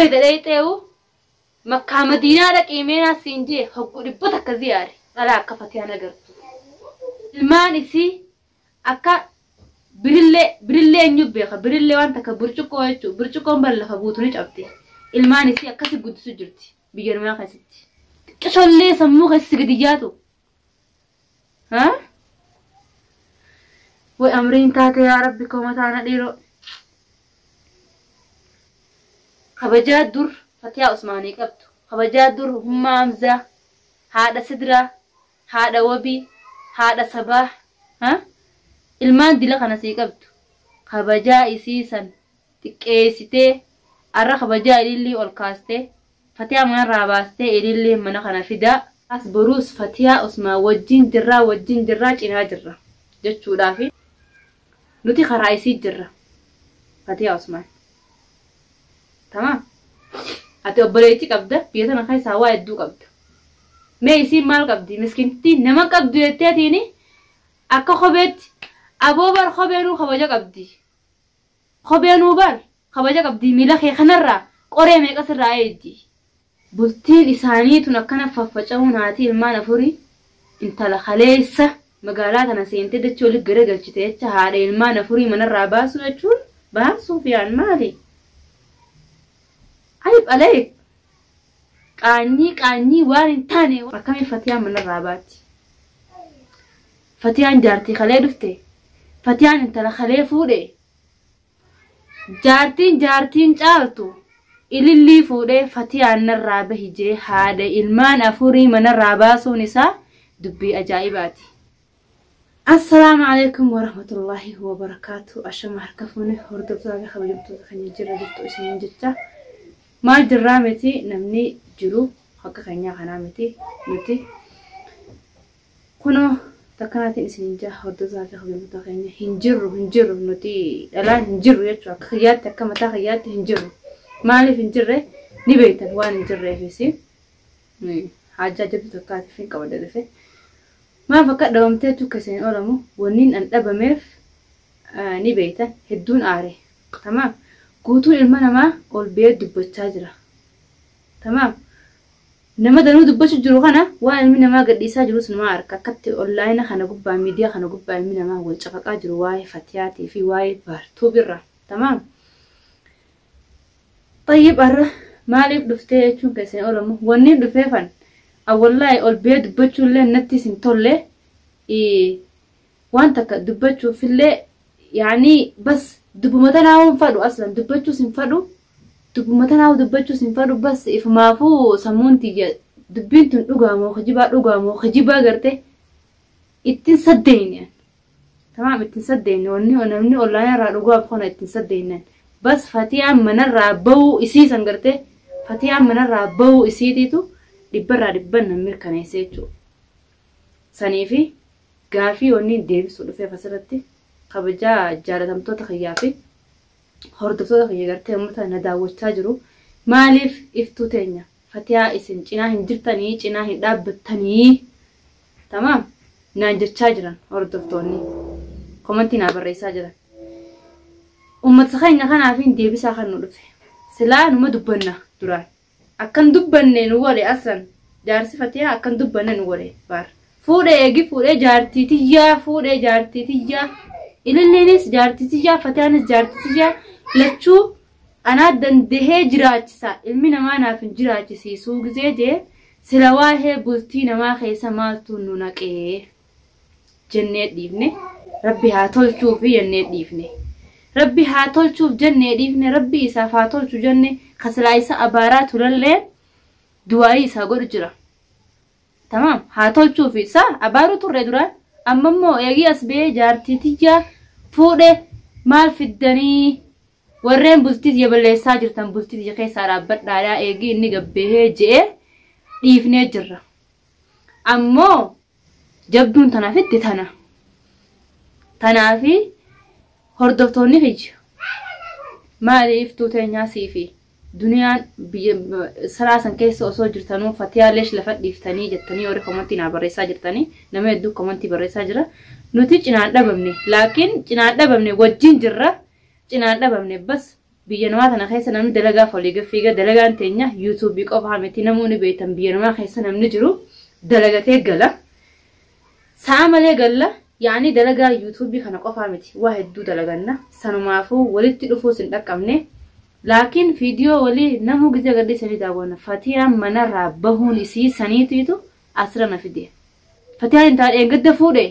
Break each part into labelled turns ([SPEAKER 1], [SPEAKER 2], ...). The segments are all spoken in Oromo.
[SPEAKER 1] feete dheeyxeewu Makkaa Madiinaa dhaqii mee naa siin jee hoggu 100 ziyaari dhalaa akka Fatiyaan agartu. Ilmaan isii akka birillee birillee eenyu beeka birillee waan takka burcuqqoo jechuudha burcuqqoon bar lafa buutu ni cabdi. Ilmaan isii akkasi guddisu jirti biyya ormaa keessatti. Xiqqishollee sammuu keessi gadi yaatu. Ha? Way amriin taate yaa rabbi koo mataa na dhiiroo. Kabajaa dur Fatiyaa Usmaanii qabdu, kabajaa dur Hummaa Hamzaa, haadha Sidraa, haadha Wabii, haadha Sabaah, ha? Ilmaan dila kana sii qabdu. Kabajaa isii san xiqqeessitee arra kabajaa ilillii ol kaastee Fatiyaa manarraa baastee ililliin mana kana fidaa. As boruus Fatiyaa Usmaan wajjin jirraa wajjin jirraa cinaa jirra jechuudhaafi nuti karaa isii jirra Fatiyaa Usmaan. Tamaam. Ati obboleettii qabda biyya tana keessaa waa hedduu qabda. Mee isiin maal qabdi miskintittiin nama qabdu jetteetiini akka kopheetti aboo bar kopheenuu kabaja qabdi. Kopheenuu bar kabaja qabdi miila kee kanarraa qoree meeqa sirraa eegdi. Bultiin isaanii tun akkana faffaca'uun haati ilmaan afurii intala kaleessa magaalaa tana seentee dachee oli garagalchite jecha haadha ilmaan afurii manarraa baasuu jechuun baasuu fiyaan maali? Ayib aleek! Qaanyii qaanyii waan hin taane akkamiin Fatiyaan manarraa baati? Fatiyaan jaartii kalee dhufte? Fatiyaan intala kalee fuudhe? Jaartiin jaartiin caaltu ilillii fuudhee Fatiyaan narraa bahi jee haadha ilmaan afurii manarraa baasuun isaa dubbii ajaa'ibaati. Assalaamu alaikum warahmatullaahi wabarakaatu. Ashama harka fuune hordoftoota fi kabajamtoota keenya jirra jirtu isiniin jecha. Maal jirraa miti namni jiru akka keenyaa kanaa miti nuti. Kunoo takkanaatiin isiniin jaa hordoftoota fi kabajamtoota keenya hin jirru hin jirru nuti dhalaan hin jirru jechuudha. Akka kiyyaatti akka mataa kiyyaatti hin jirru. Maaliif hin jirre ni beektan waan hin jirreefis. Haajaa jabdu takkaatiif hin qabadde dhufe. Maaf akka dhabamtee jechuu keessan hin oolamu wannin an dhabameef ni beeytan hedduun aare tamaam guutuun ilma namaa ol ba'ee dubbachaa jira tamaam nama danuu dubbachu jiru kana waan ilmi namaa gadhiisaa jirus nama arka akkatti onlaayina kana gubbaa miidiyaa kana gubbaa ilmi namaa wal cafaqaa jiru waa'ee fatiyaatii fi waa'ee baartuubirra tamaam Xayyib arra maaliif dhuftee jechuun keessan hin oolamu wannin dhufeefan An wallahi ol ba'ee dubbachuullee nattis hin tolle waan takka dubbachuufillee yaani bas dubbuma tanaahuu hin fadhu aslan dubbachuus hin fadhu dubbuma tanaahuu dubbachuus hin fadhu bas ifumaafuu sammuun tiyya dubbiin tun dhugaa moo kijibaa dhugaa moo kijibaa garte ittiin saddeeyne. Tamaam ittiin saddeenne wanni namni online irraa dhugaaf kana ittiin saddeenne. Bas fatiyaan manarraa ba'uu isii san gartee fatiyaan manarraa ba'uu isiitiitu dhibbarraa dhibban nan mirkaneesse jechuudha. Saniifi gaafii wanni deebisuu dhufeef asirratti kabajaa jaalatamtoota kiyyaa fi hordoftoota kiyya gartee uummata na daawwachaa jiru. Maaliif iftuu teenya fatiyaa isin cinaa hin jirtanii cinaa hin dhaabbattanii Tamaam naan jechaa jiran hordoftoonni komantii naa barreessaa jiran. Uummata keenya kanaafiin deebisaa kan nu dhufe. Silaa numa dubbanna duraan. Akkan dubbanne nu godhe aslan jaarsi fatiyaa akkan dubbanne nu godhe baar. Fuudhee eegi fuudhee jaartii tiyyaa fuudhee jaartii tiyyaa ililliinis jaartii tiyyaa fatiyaanis jaartii tiyyaa lachuu Anaa dandahee jiraachisa ilmi namaa naaf hin jiraachisiisuu gizee jee sila waahee bultii namaa keessa maaltu nu naqee jennee dhiifne rabbi haa tolchuufi jennee dhiifne rabbi haa tolchuuf jennee dhiifne rabbi isaaf haa tolchu jenne ka silaa isa abaaraa turellee du'aayii isaa godhu jira. Tamaam haa tolchuufi sa abaaruu turre duraan amma immoo eegii as ba'ee jaartii tiyyaa fuudhe maal fiddanii Warreen bultii tiyya balleessaa jirtan bultii tiyya keessaa dhaabbadhaadhaa eegii inni gabbeehee je'ee dhiifnee jirra. Ammoo jabduun tana fidde tana. Tanaafi hordoftoonni kiyya maali iftuu teenyaa siifi duniyaan biyya saraa san keessa osoo jirtanuu fatiyaa leesh lafa dhiiftanii jettanii warri komantii naa barreessaa jirtanii nama hedduu komantii barreessaa jira. Nuti cinaan dhabamne laakiin cinaan dhabamne wajjin jirra. Cinaan dhabamne bas Biyya namaa tana keessa namni dalagaaf walii gad fiiga. Dalagaan teenya yuutuubii qofaa miti, namoonni beektan biyya namaa keessa namni jiru dalagatee gala. Sa'a malee galla, yaani dalagaa yuutuubii kana qofaa miti, waa hedduu dalaganna. Sanumaafuu walitti dhufuus hin dhaqqabne. Laakiin viidiyoo walii namuu gizee gadhiisanii daawwanna. Fatiyaan manarraa bahuun isii saniitiitu asirra na fide. Fatiyaan intala dheengadda fuudhe.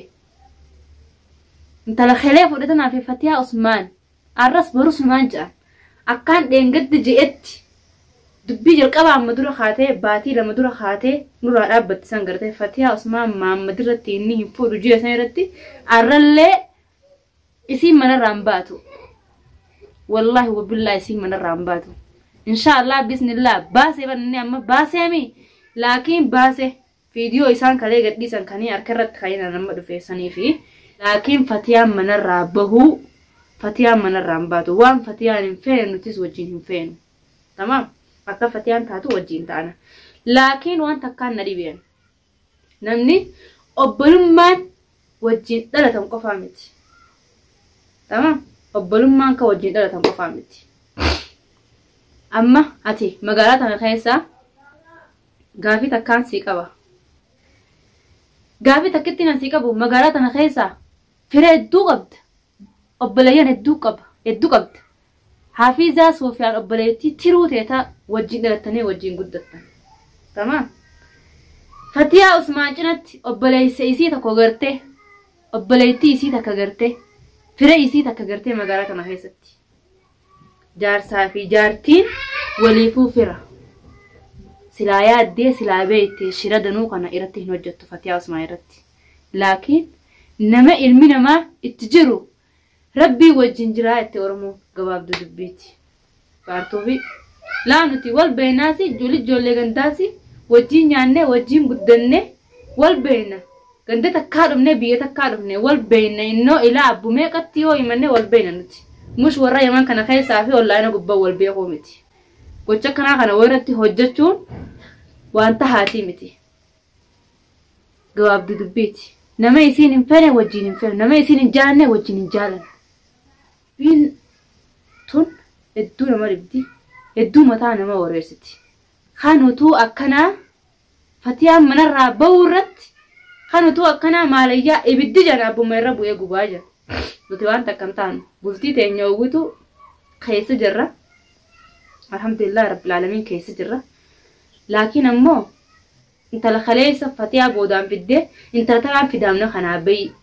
[SPEAKER 1] Intala kelee fuudhe tanaaf Fatiyaa Usmaan. Arras barus numaan jedhan. Akkaan dheengadda je'etti dubbii jalqaba amma dura kaatee, baatii 2 dura kaatee nurraa dhaabbatti san gartee Fatiyaa Usmaan Maammad irratti inni hin fuudhu ji'a san irratti arrallee isiin manarraa hin baatu. Wallaahi wabillaa isiin manarraa hin baatu. Inshaallah bismillah baasee banne amma baaseemi, laakiin baase viidiyoo isaan kalee gadhiisan kanii harka irratti kaayina nama dhufe sanii fi laakiin Fatiyaan manarraa bahuu, Fatiyaan manarraa hin baatu. Waan Fatiyaan hin feene nutis wajjin hin feenu. Tamaam, akka Fatiyaan taatu wajjin taana. Laakiin waan takkaan na dhibeen, namni obbolummaan wajjin dhalatan qofaa miti. Tamaam, obbolummaan kan wajjin dhalatan qofaa miti. Amma ati magaalaa tana keessa gaafii takkaan sii qaba. Gaafii takkitti nan sii qabu, magaalaa tana keessa fira hedduu qabda. Obboleeyyan hedduu qaba. Hedduu qabda. Hafiizaa Soofiyaan obboleettii tiruu teetaa wajjin dhalattanii wajjin guddattan. Tamaam. Fatiyaa Usmaan cinatti obboleessa isii tokko gartee, obboleettii isii takka gartee, fira isii takka gartee magaalaa tana keessatti. Jaarsaa fi jaartiin waliifuu fira. Silaa yaaddee, silaa beeyte, shira danuu kana irratti hin hojjettu Fatiyaa Usmaan irratti. Laakiin nama ilmi namaa itti jiru Rabbii wajjin jiraa itti Oromoo gabaabduu dubbiiti. Baartuu fi laa nuti wal beeynaasi, ijoollee gandaasi, wajjin nyaannee wajjin guddannee wal beeyna. Ganda takkaa dhufnee, biyya takkaa dhufnee wal beeyna, innoo ilaa abbumee qatti yoo himannee wal beeyna nuti. Mush warra Yaman kana keessaa fi onlaayina gubbaa wal beekuu miti. Gocha kanaa kana irratti hojjechuun waan tahaatii miti. Gabaabduu dubbiiti. Nama isiin hin feene wajjin hin feenu. Nama isiin hin jaalanne wajjin hin jaalannu. Dubbiin tun hedduu nama dhibdi. Hedduu mataa nama wareersiti. Kan utuu akkanaa Fatiyaan manarraa bahuu irratti, kan utuu akkanaa maalayyaa ibiddi jana abbuma irra bu'ee gubaa jira. Nuti waan takka hin taanu. Bultii teenya hawwitu keessa jirra. Alhamdulillah rabbil aalamiin keessa jirra. Laakiin ammoo intala kaleessa Fatiyaa boodaan fiddee intala tanaan fidaamna kanaa bayi.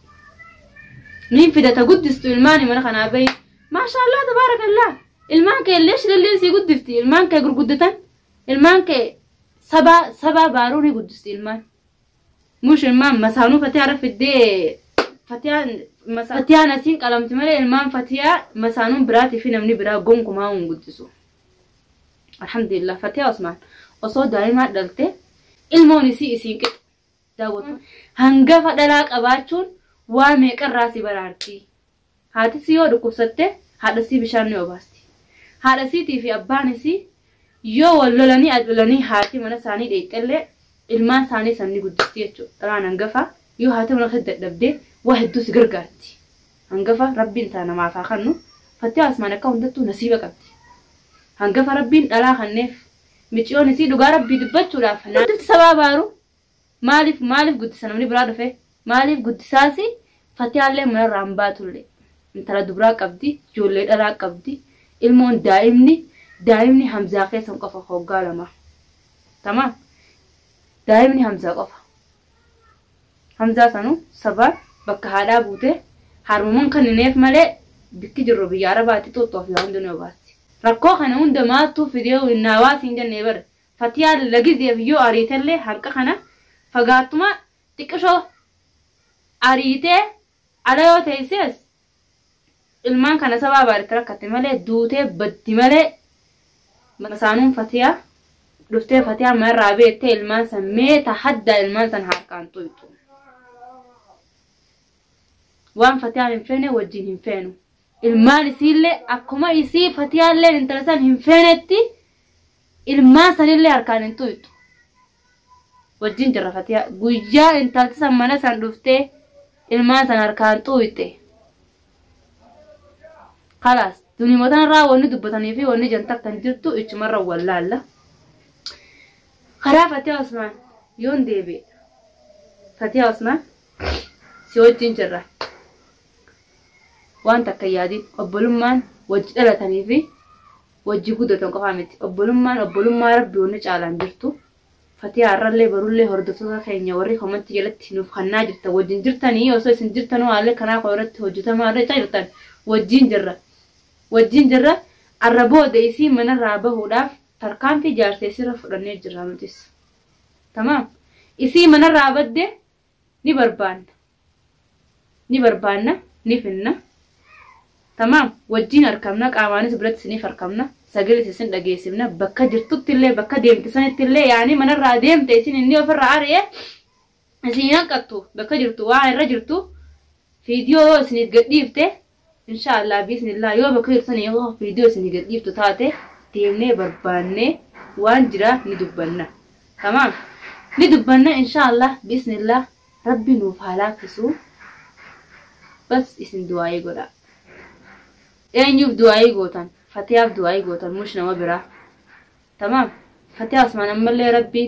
[SPEAKER 1] Niin fidata guddistu ilmaani mana kanaa bayi. Maashaallah tabaarakallah. Ilmaan kee illee shililleen sii guddifti. Ilmaan kee gurguddatan. Ilmaan kee sabaa sabaa baaruu ni guddisti ilmaan. Mush ilmaan masaanuu Fatiyaa irra fiddee Fatiyaan Fatiyaan asiin qalamti malee ilmaan Fatiyaa masaanuun biraatii fi namni biraa gonkumaa hin guddisu. Alhamdulillah, Fatiyaa Usmaan osoo daa'imaa dhalte ilmoon isii isiin qixa. Daawwatu. Hangafa dhalaa qabaachuun waa meeqarraa si baraarti. Haati yoo dhukkubsatte haadha sii bishaan ni obaasti. Haadha siitii fi abbaan isii yoo wal lolanii lolanii haati mana isaanii dheexxellee ilmaan isaanii san ni guddisti jechuudha. Dhalaan hangafa yoo haati mana keessatti dadhabdee waa hedduu si gargaarti. Hangafa Rabbiin ta'a namaaf haa kennu. Fatiyaa Usmaan akka hundattuu nasiiba qabdi. Hangafa Rabbiin dhalaa kanneef miciyoon isii dhugaa Rabbii dubbachuudhaaf guddifti sabaa baaru. Maaliif maaliif guddisa namni biraa dhufe? Maaliif guddisaasi? Fatiyaallee manarraa hin baatullee. Intala dubaraa qabdi, ijoollee dhalaa qabdi. Ilmoon daa'imni Hamzaa keessan qofa hoggaa 2. Tamaam. Daa'imni Hamzaa qofa. Hamzaa sanuu sabaan bakka haadhaa buutee harmuman kan hineef malee bikki jirru biyya Arabaatti xuuxxoo fi hundi ni obaasti. Rakkoo kana hunda maaltu fidee hawaasa hin jennee bara. Fatiyaan lagizeef yoo ariitellee hanqa kana fagaattuma xiqqishoo ariitee ala yoo teessees ilmaan kana sabaa baaritti rakkatte malee duutee baddi malee masaanuun Fatiyaa dhuftee Fatiyaa manarraa beettee ilmaan san meeta haddaa ilmaan san harkaan tuyxu. Waan Fatiyaan hin feene wajjin hin feenu. Ilmaan isiillee akkuma isii Fatiyaallee intala san hin feenetti ilmaan sanillee harkaan hin tuyxu. Wajjin jirra Fatiyaa. Guyyaa intalti san mana san dhuftee ilmaan san harkaan tuyxe. Kalaas. Duniyuma tanarraa wanni dubbatanii fi wanni jan takka hin jirtu ichumarra wallaalla. Karaa Fatiyaa Usmaan yoon deebi'e. Fatiyaa Usmaan si wajjin jirra. Waan takka yaadin obbolummaan wajji dhalatanii fi wajji guddatan qofaa miti. Obbolummaan obbolummaa rabbi wanni caalaan jirtu. Fatiyaa har'allee barullee hordoftoota keenya warri komantii jalatti nuuf kannaa jirtan wajjin jirtanii osoo isin jirtanuu haalli kanaa koo irratti hojjetamaa irra jirtan wajjin jirra. Wajjin jirra arra booda isii manarraa bahuudhaaf tarkaanfii jaarsa isirra fudhannee jirra nutis. Tamaam. Isii manarraa badde ni barbaanna. Ni barbaanna ni finna. Tamaam. Wajjin arkamna qaamaanis biratti isiniif arkamna. Sagalee isin dhageessifna bakka jirtutti illee bakka deemte sanitti illee yaani manarraa deemte isin inni ofirraa ari'e isin hanqattu bakka jirtu waan irra jirtu viidiyoo yoo isiniif gadhiifte inshaallah biisnillah yoo bakka jirtu sanii yoo viidiyoo isinii gadhiiftu taate deemnee barbaannee waan jira ni dubbanna. Tamaam ni dubbanna inshaallah biisnillah rabbi nuuf haa laaffisu bas isin du'aayii godha. Eenyuuf du'aayii gootan? Fatiyaaf du'aayii gootan mush nama biraa. Tamaam. Fatiyaa Usmaan ammallee rabbi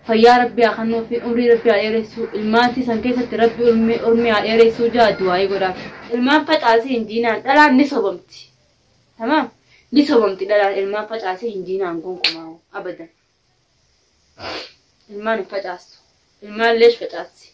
[SPEAKER 1] fayyaa rabbi haa kennuu fi umrii rabbi haa dheeressuu ilmaan siisan keessatti rabbi umrii haa dheeressuu jaa du'aayii godhaaf. Ilmaan facaasii hin diinaan dhalaan ni sobamti. Tamaam. Ni sobamti dhalaan ilmaan facaasii hin diinaan gonkumaa abadan. Ilmaan hin facaastu. Ilmaan leesh facaasti.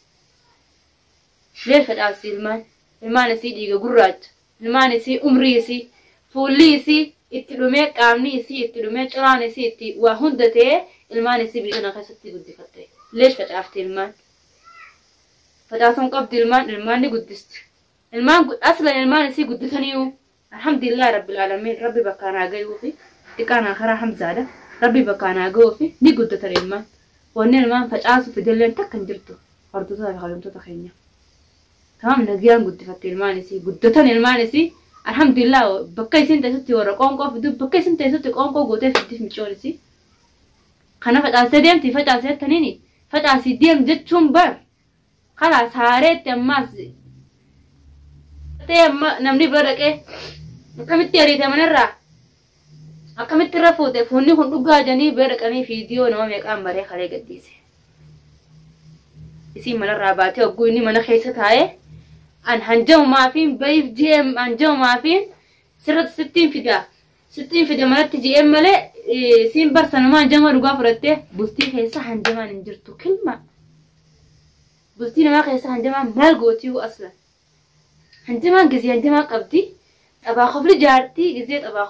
[SPEAKER 1] Leesh facaasti ilmaan. Ilmaan isii dhiiga gurraacha. Ilmaan isii umrii isii fuulli isii itti dhumee qaamni isii itti dhumee coraan isii itti waa hunda ta'ee ilmaan isii biyya kana keessatti guddifatte. Leesh facaafti ilmaan. Facaasuun qabdi ilmaan ilmaan ni guddisti. Ilmaan aslan ilmaan isii guddataniiru. Alhamdulillah rabbil alamin rabbi bakkaan haa ga'uu fi xiqqaan karaa Hamzaadha. Rabbi bakkaan haa ga'uu fi ni guddatan ilmaan. Wanni ilmaan facaasu fidelleen takka hin jirtu. Hordoftoota fi kabajamtoota keenya. Tamam nagiyaan guddifatte ilmaan isii guddatan ilmaan isii alhamdulillah bakka isin teessutti warra qoonqoo fidu bakka isin teessutti qoonqoo gootee fiddiif micoon isii. Kana facaasee deemti facaasee taniini facaasii deem jechuun bar kalaas haareetti ammaas ta'e amma namni bira dhaqee akkamitti ariite manarraa akkamitti irra fuute fuunni kun dhugaa jedhanii bira dhaqanii viidiyoo nama meeqaan maree kalee gadhiise. Isiin manarraa baatee hogguu inni mana keessa taa'ee an hanjamumaafiin bayiif jeem hanjamumaafiin sirratti sittiin fida manatti jeem malee isiin barsanumaa hanjama dhugaa fudhattee bultii keessa hanjamaan hin jirtu kilma. Bultii namaa keessa hanjamaan maal gootii aslan. Hanjamaan gisee hanjamaa qabdi xabaa kofli jaartii gisee xabaa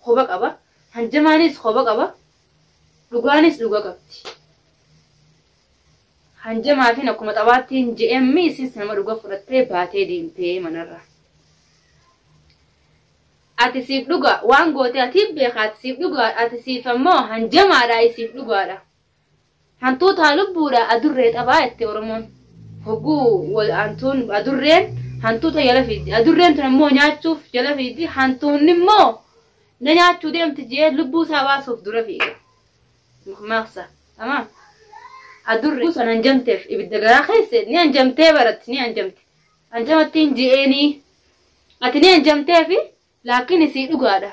[SPEAKER 1] koba qaba hanjamaanis koba qaba dhugaanis dhuga qabdi. Hanjamaafiin akkuma xabaattiin je'emmi isiin nama dhuga fudhattee baatee deemtee manarra. Ati siif dhuga waan goote atiif beeka ati siif dhuga ati siif ammoo hanjamaadha isiif dhugaadha. Hantuutaa lubbuudha adurree xabaa jette Oromoon. Hogguu wal hantuun adurreen hantuuta jala fiiddi. Adurreen tun ammoo nyaachuuf jala fiiddi. Hantuunni immoo na nyaachuu deemti jee lubbuu isaa baasuuf dura fiiga. Maqsa. Tamaam. Adurree sun hanjamteef ibidda garaa keessa ni hanjamtee baratti ni hanjamte. Hanjamattiin je'eenii ati ni hanjamteefi laakiin isii dhugaadha.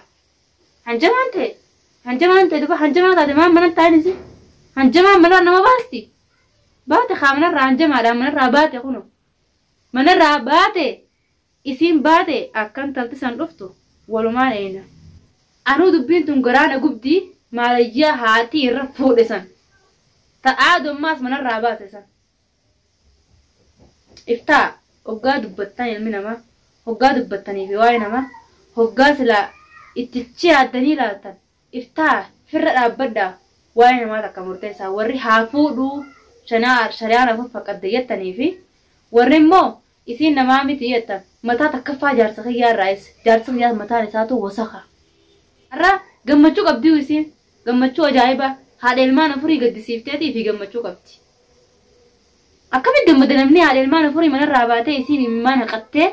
[SPEAKER 1] Hanjamaan ta'e duba hanjamaa taate maal mana taa'in isii? Hanjamaan manarraa nama baasti. Baate haa manarraa hanjamaadhaan manarraa baate kuno. Manarraa baate isiin baate akkan talti san dhuftu walumaan eena. Anuu dubbiin tun garaana gubdii maalayyaa haatii irra fuudhe san. Ta'aa dommaas manarraa baase san. Iftaa hoggaa dubbattan ilmi namaa hoggaa dubbattanii fi waa'ee namaa hoggaa silaa ittichi yaaddanii ilaaltan iftaa firra dhaabbadhaa waa'ee namaa takka murteessaa warri haa fuudhuu shari'aan afur faqadde jettanii fi warri immoo isiin namaa miti jettan mataa takkaffaa jaarsa kiyyaa irraayis jaarsa kiyyaa mataan isaatu wasaka. Har'a gammachuu qabdii isiin gammachuu ajaa'ibaa haadha ilmaan afurii gaddisiifteetii fi gammachuu qabdi. Akkamitti gammada namni haadha ilmaan afurii manarraa baatee isiin ilmaan haqattee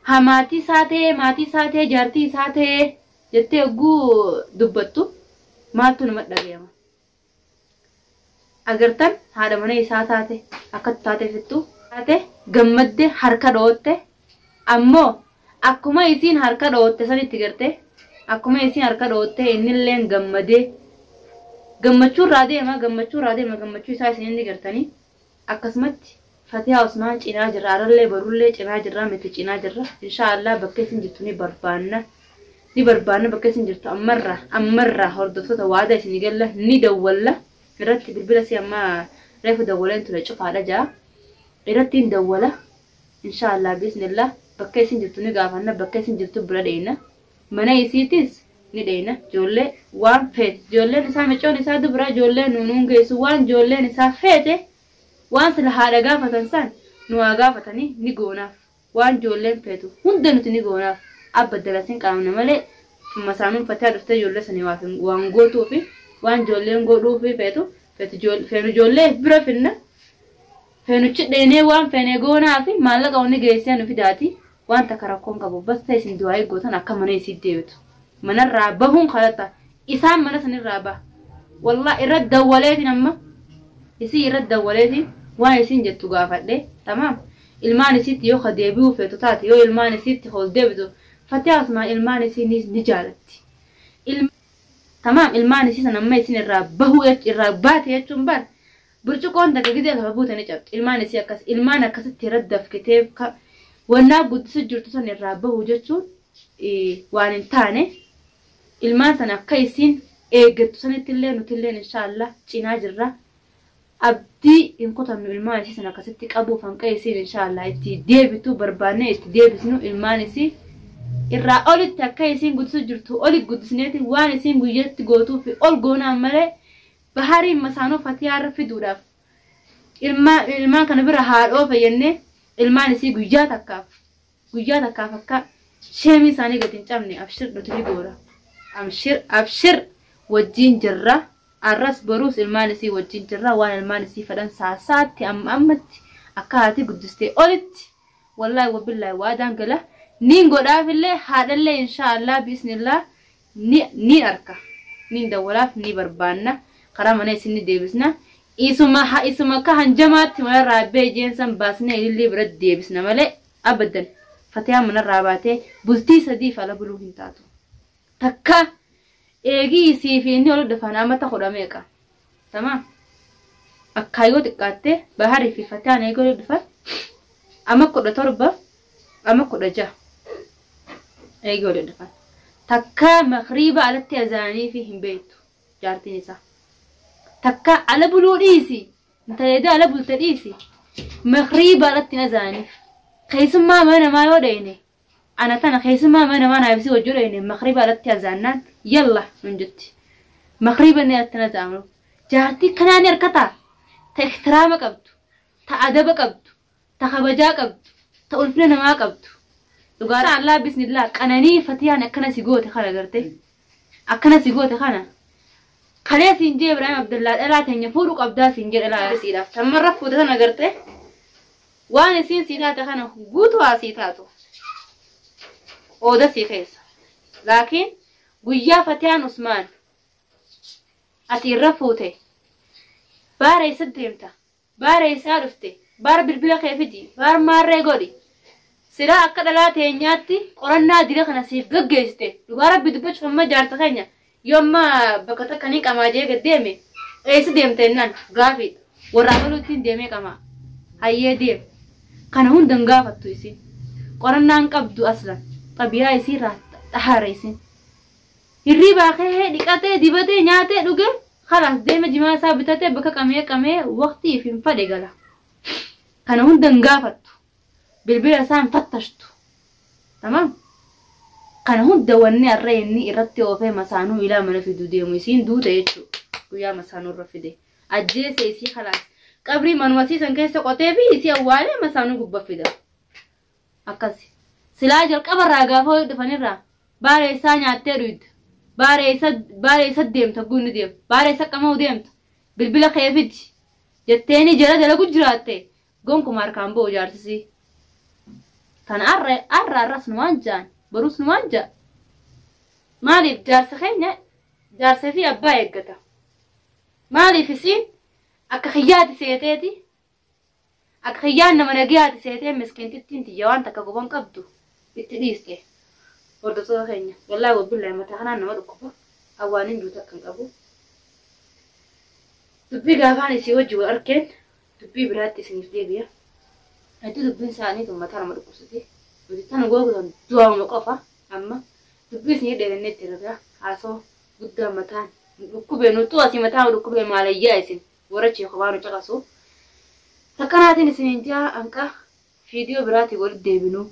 [SPEAKER 1] haa maatii isaa ta'ee maatii isaa ta'ee jaartii isaa ta'ee jettee hogguu dubbattu maaltu nama dhagayama. Agartan haadha mana isaa taate akkatti taate fittu taate gammadde harka dhootte ammoo Akkuma isiin harka dhootte sanitti garte, akkuma isiin harka dhootte innilleen gammadee gammachuu irraa deema, gammachuu irraa deema, gammachuu isaa isin inni gartanii. Akkasumatti Fatihaa Usmaan cinaa jirra, arallee barullee cinaa jirra, miti cinaa jirra. Inshaallah bakka isin jirtu ni barbaanna. Ni barbaanna bakka isin jirtu ammarraa ammarraa hordoftoota waada isin galla ni dawwalla. Irratti bilbila si amma reefu dawwaleen ture cufaadha jaa. Irratti hin dawwala. Inshaallah bismillah bakka isin jirtu ni gaafanna, bakka isin jirtu bira dheeyna. Mana isiitis ni dheeyna. Ijoollee waan feete, ijoolleen isaa micoon isaa dubra, ijoolleen nuunuun geessu waan ijoolleen isaa feete, waan sila haadha gaafatan san nu haa gaafatanii ni goonaaf. Waan ijoolleen feetu hunda nuti ni goonaaf. Abba dalasin qaamna malee masaanuun Fatihaa dhuftee ijoollee sanii waan gootuufi waan ijoolleen godhuufi feetu feenu ijoollee bira finna. Feenuchi dheenee waan feene goonaa fi maallaqa wanni geessee nu fidaati. Waan takka rakkoon qabu bas ta'e isin du'aa eeggootan akka mana isii deebitu. Manarraa bahuun kadhata. Isaan mana sanirraa baha. Wallaa irra dawwaleetiin amma isii irra dawwaleetiin waan isin jettu gaafadhe. Tamaam. Ilmaan isiitti yoo ka deebi'uu feetu taate, yoo ilmaan isiitti ol deebitu, Fatihaa Usmaan ilmaan isii ni jaalatti. Tamaam, ilmaan isii sana amma isin irraa bahuu irraa baate jechuun bar burcuqqoon takka gizee lafa buute ni cabdi. Ilmaan isii akkas ilmaan akkasitti irra dafkitee wannaa guddisu jirtu san irraa bahuu jechuun waan hin taane. Ilmaan sana akka isiin eeggattu sanitti illee nuti illee inshaallah cinaa jirra. Abdii hin kutannu ilmaan isii sana akkasitti qabuuf hanqa isiin inshaallah itti deebitu barbaannee itti deebisnu, ilmaan isii irraa olitti akka isiin guddisu jirtu oli guddisneeti waan isiin guyyatti gootuu fi ol goonaan malee bahariin masaanuu Fatihaa irra fiduudhaaf ilmaan kana bira haadhoo fayyannee ilmaan isii guyyaa takkaaf akka sheemii isaanii gadi hin cabne abshir nuti ni goora. Abshir abshir, wajjin jirra. Arras boruus ilmaan isii wajjin jirra. Waan ilmaan isii fedhan saasaatti amma ammatti akka haati guddistee olitti wallaahi wabillaahi waadaan gala niin godhaafillee haadhallee inshaallah bismillah ni arka, niin dawwalaaf, ni barbaanna, karaa mana isin ni deebisna. Isuma akka hanjamaatti manarraa bee jeensan baasnee ilillee bira deebisna malee abadan Fatihaa manarraa baatee bultii 3f ala buluu hin taatu. Takka eegii isii fi inni ol dhufan amata 10 meeqa. Tamaam. Akkaayyoo xiqqaattee Baharii fi Fatihaan eegii ol dhufan ama 17 ama 16 eegii ol dhufan. Takka makriiba alatti azaanii fi hin beektu jaartiin isaa. Takka ala buluu dhiisi. Intala ala bulte dhiisi. Makriiba alatti azaaniif. Keessummaa mana namaa yoo dhayne, ana tana keessummaa mana namaa naaf isii wajjii dhayne, makriiba alatti azaannaan yalla nun jetti. Makriiba inni alatti azaanu. Jaartii kanaa ni harkataa. Ta ixtiraama qabdu. Ta adaba qabdu. Ta kabajaa qabdu. Ta ulfina namaa qabdu. Dhugaa Allah bismillah qananii Fatiyaan akkana si goote kana garte. Akkana si goote kana. Kalee siin jee Ibrahim Abdullaa dhalaa teenya fuudhuu qabdaa siin jee dhalaa isiidhaaf. Tammarra fuute sana garte. Waan isiin sii taate kana guutuu haa sii taatu. Ooda sii keessa. Laakiin guyyaa Fatiyaan Usmaan ati irra fuute baara isa deemta, baara isaa dhufte, baara bilbila kee fidi, baara maarree godhi. Silaa akka dhalaa teenyaatti qorannaa dira kana siif gaggeessite. Dhugaa Rabbi dubbachuuf amma jaarsa keenya yoo amma bakka takka ni qamaa jee gad deeme, eessa deemte jennaan gaafiidha. Warraa baluutti deemee qamaa. Hayyee deem. Kana hunda hin gaafattu isin. Qorannaan qabdu aslan. Xabiyaa isiirraa xahaara isin. Hirribaa ka'ee dhiqatee dibatee nyaatee dhugee khalaas deeme jimaa isaa bitatee bakka qamee qamee waqtii hin fadhe gala. Kana hunda hin gaafattu. Bilbila isaa hin fattashtu. Tamaam. Kana hunda wanni har'a inni irratti oofee masaanuu ilaa mana fiduu deemu isiin duute jechuudha. Guyyaa masaanuu irra fide. Ajjeese isii khalaas. Qabrii manuma siisan keessa qotee fi isii awwaalee masaanuu gubbaa fida. Akkasi. Silaa jalqabarraa gaafa dhufanirraa baara isaa nyaattee dhuyda. Baara isa deemta guunni deema. Baara isa qama'u deemta. Bilbila kee fidi. Jetteeni jala dalagu jiraatte gonkuma harkaan bo'u jaarsisii. Kana har'a har'a har'as numaan jaan borus numaan jaa. Maaliif jaarsa keenya jaarsa fi abbaa eeggata. Maaliif isiin akka kiyyaati seeteeti, akka kiyyaan nama nagayaati seetee miskiintittiin tiyya waan takka guban qabdu. Itti dhiiste. Hordoftoota keenya wallaahi wabillahi mataa kanaan nama dhukkuba. Awwaaniin duuta akkan qabu. Dubbii gaafaan isii wajji wal arkeen dubbii biraatti isiniif deebi'a. Hedduu dubbiin isaanii tun mataa nama dhukkubsiti. Nuti tan gootan du'aama qofa amma dubbii isinii dheerannee itti ragaa haasoo guddaa mataan dhukkubee nutu asii mataa dhukkubee maalayyaa isin warra cheekobaa nu caqasu. Takkanaatiin isiniin jaa hanqa viidiyoo biraatiin walitti deebinuu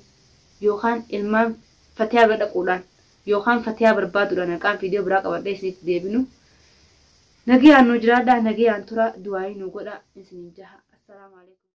[SPEAKER 1] yookaan ilmaan Fatiyaa bira dhaquudhaan yookaan Fatiyaa barbaaduudhaan hanqaan viidiyoo biraa qabadhee isinitti deebinu. Nagayaan nu jiraadhaa, nagayaan tura, du'aayii nu godhaa isiniin jaha. Assalaamu alaikum.